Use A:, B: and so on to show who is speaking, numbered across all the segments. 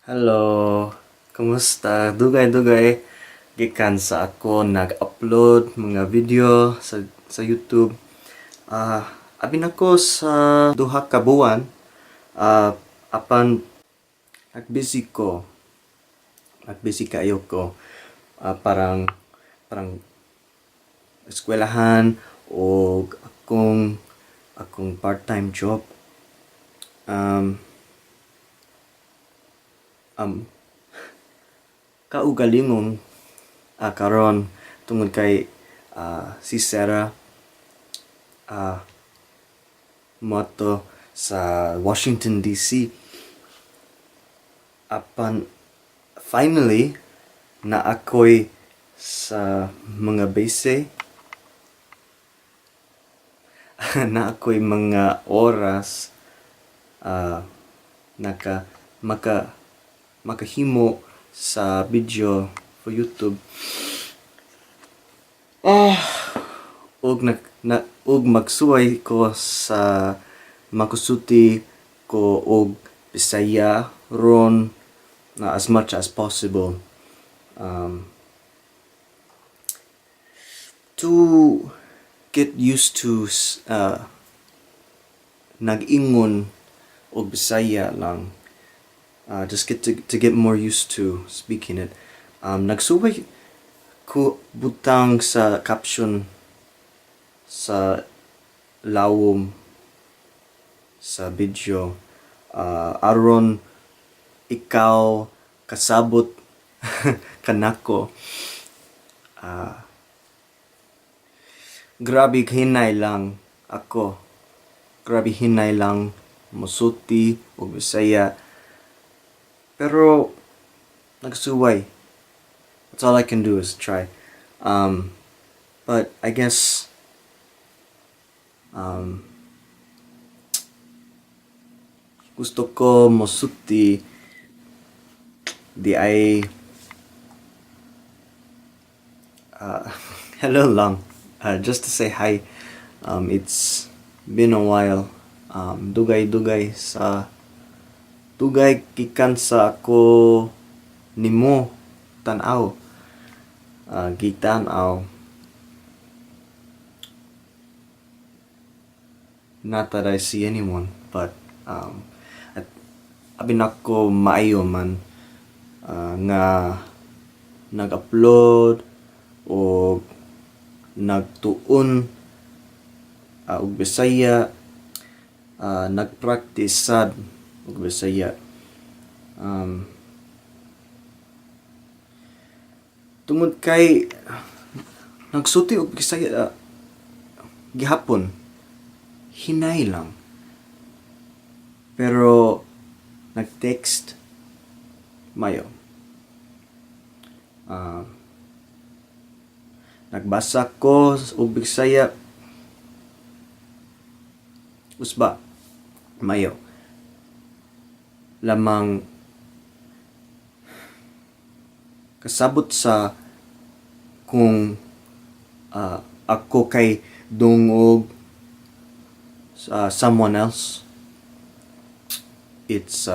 A: Hello, kumusta? Dugay-dugay gikan sa ako nag-upload mga video sa YouTube. Abi nako sa 2 ka buwan, apan nag-busy ko. Nag-busy kaayo ko. Parang eskwelahan o akong part-time job. Kaugalingon karon tungod kay si Sarah moadto sa Washington DC, apan finally naa ko'y sa mga base, naa ko'y mga oras naka maka makahimo sa video for YouTube. Ug nag na ug magsuway ko sa makasulti ko og Bisaya ron na as much as possible. To get used to nag-ingon og Bisaya lang. Just get to get more used to speaking it. Nagsuway ko butang sa caption sa lawom sa video aron ikaw kasabot kanako. Grabe hinay lang ako, grabe hinay lang mosulti og Bisaya, pero nagsuway. That's all I can do is try. But I guess gusto ko mosulti diay. Hello lang, just to say hi. It's been a while. Dugay dugay sa dugay gikan sa ako nimo tan-aw, gitan-aw. Not that I see anyone, but at abi nako maayo man nga nag-upload o nagtuon og Bisaya, nagpractice sad og Bisaya. Tungod kay nagsulti og Bisaya gihapon, hinay lang. Pero nag-text, mayo. Nagbasa ko og Bisaya usba, mayo. Lamang kasabot sa kung ako kay dungog sa someone else, it's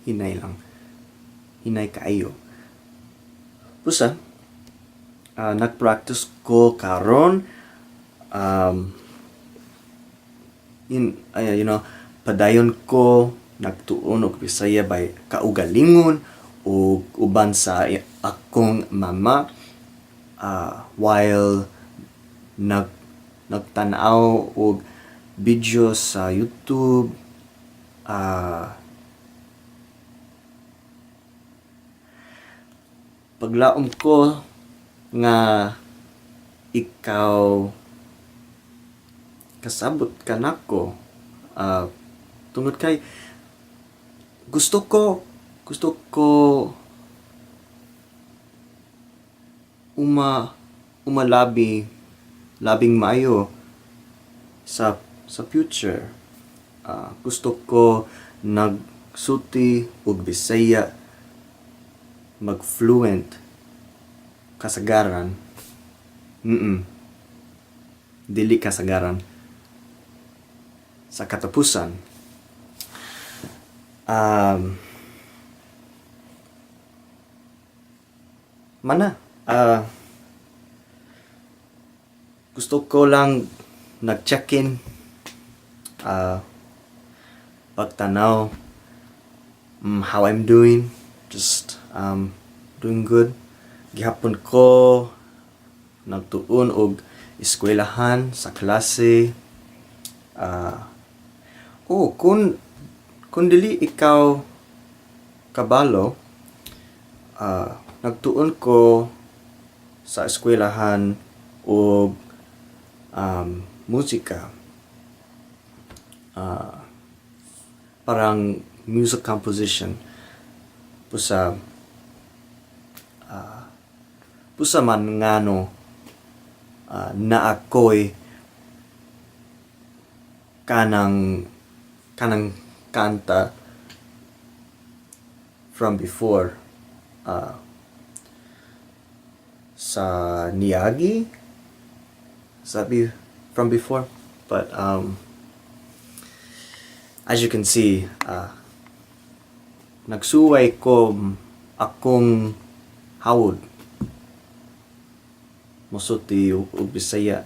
A: hinay lang, hinay kaayo. Busa nagpractice ko karon, in ay, padayon ko nagtuon og Bisaya by kaugalingon ug uban sa akong mama while nagtan-aw og video sa YouTube. Paglaom ko nga ikaw kasabot kanako tungod kay gusto ko umalabi labing maayo sa future. Gusto ko nagsulti og Bisaya, mag-fluent kasagaran. Dili kasagaran, sa katapusan. Mana, gusto ko lang nag-check-in, pagtanaw, how I'm doing, just doing good. Gihapon ko nagtuon og eskwelahan sa klase. Oh, kung dili ikaw kabalo, nagtuon ko sa eskwelahan og musika. Parang music composition. Busa man ngano naa ko'y kanang kanta from before, sa niagi sabi from before. But as you can see, nagsuway ko akong hawod mosulti og Bisaya.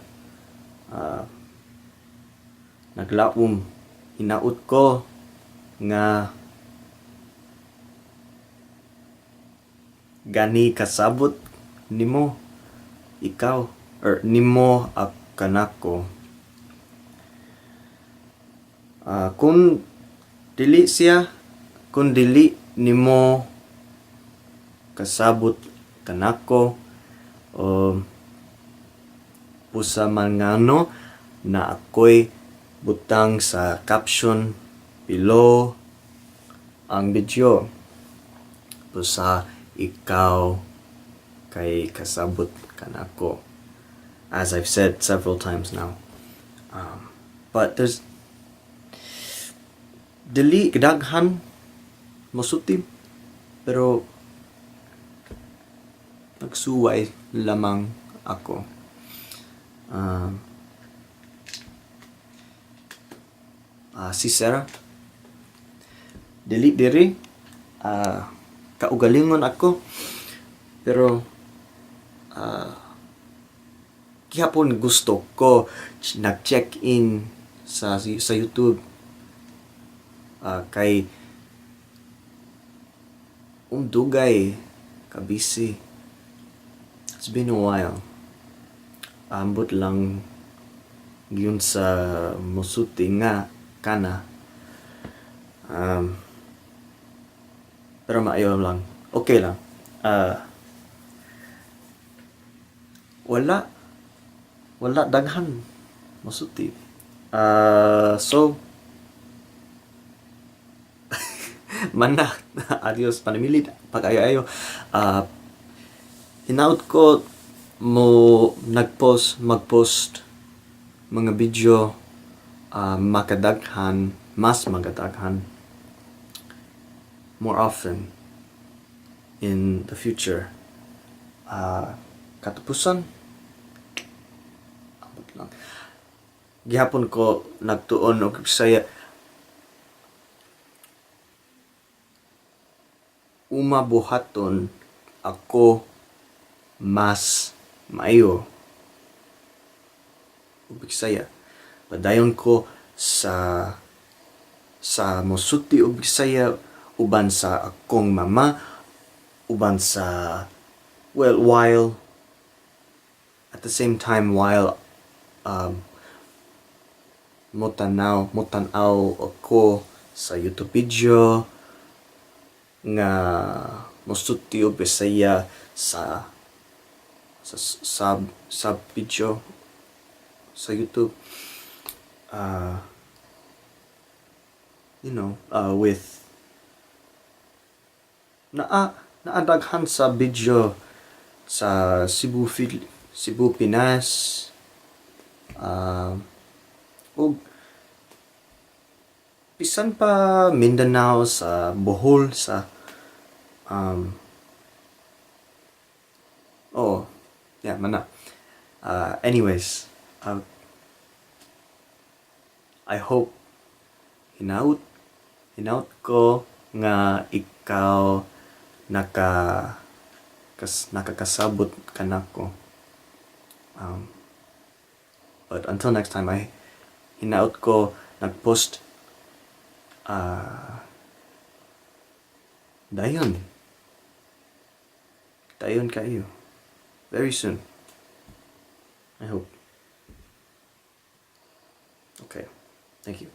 A: Naglaom, hinaut ko nga gani kasabot nimo ikaw or nimo ak kanako. Kung dili siya, kung dili nimo kasabot kanako, busa man ngano naa ko'y butang sa caption below ang video, busa ikaw kay kasabot kanako, as I've said several times now. But there's dili daghan mosulti, pero nagsuway lamang ako. Si Sarah dili diri, kaugalingon ako, pero gihapon gusto ko nag-check in sa YouTube, kay dugay ka busy. It's been a while. Ambot lang gyud sa mosulti nga kana. Pero maayo lang, okay lang. Wala daghan mosulti. So mana, adios, panamilit pag-ayo-ayo. Hinaut ko mo nagpost, magpost mga video, makadaghan, mas makadaghan, more often in the future. Katapusan, ambot lang. Gihapon ko nagtuon og Bisaya. Umabuhaton ako mas maayo og Bisaya. Padayon ko sa mosulti og Bisaya uban sa akong mama, uban sa, well, while at the same time, while motanaw ako sa YouTube video nga mosulti og Bisaya sa video sa YouTube, with naa daghan sa video sa Cebu, Cebu, Pinas, ug bisan pa Mindanao, sa Bohol, sa oh yeah, mana. Anyways, I hope, hinaut ko nga ikaw naka Kas nakakasabot kanako. But until next time, I hinaot ko nag-post dayon. Dayon kayo. Very soon. I hope. Okay. Thank you.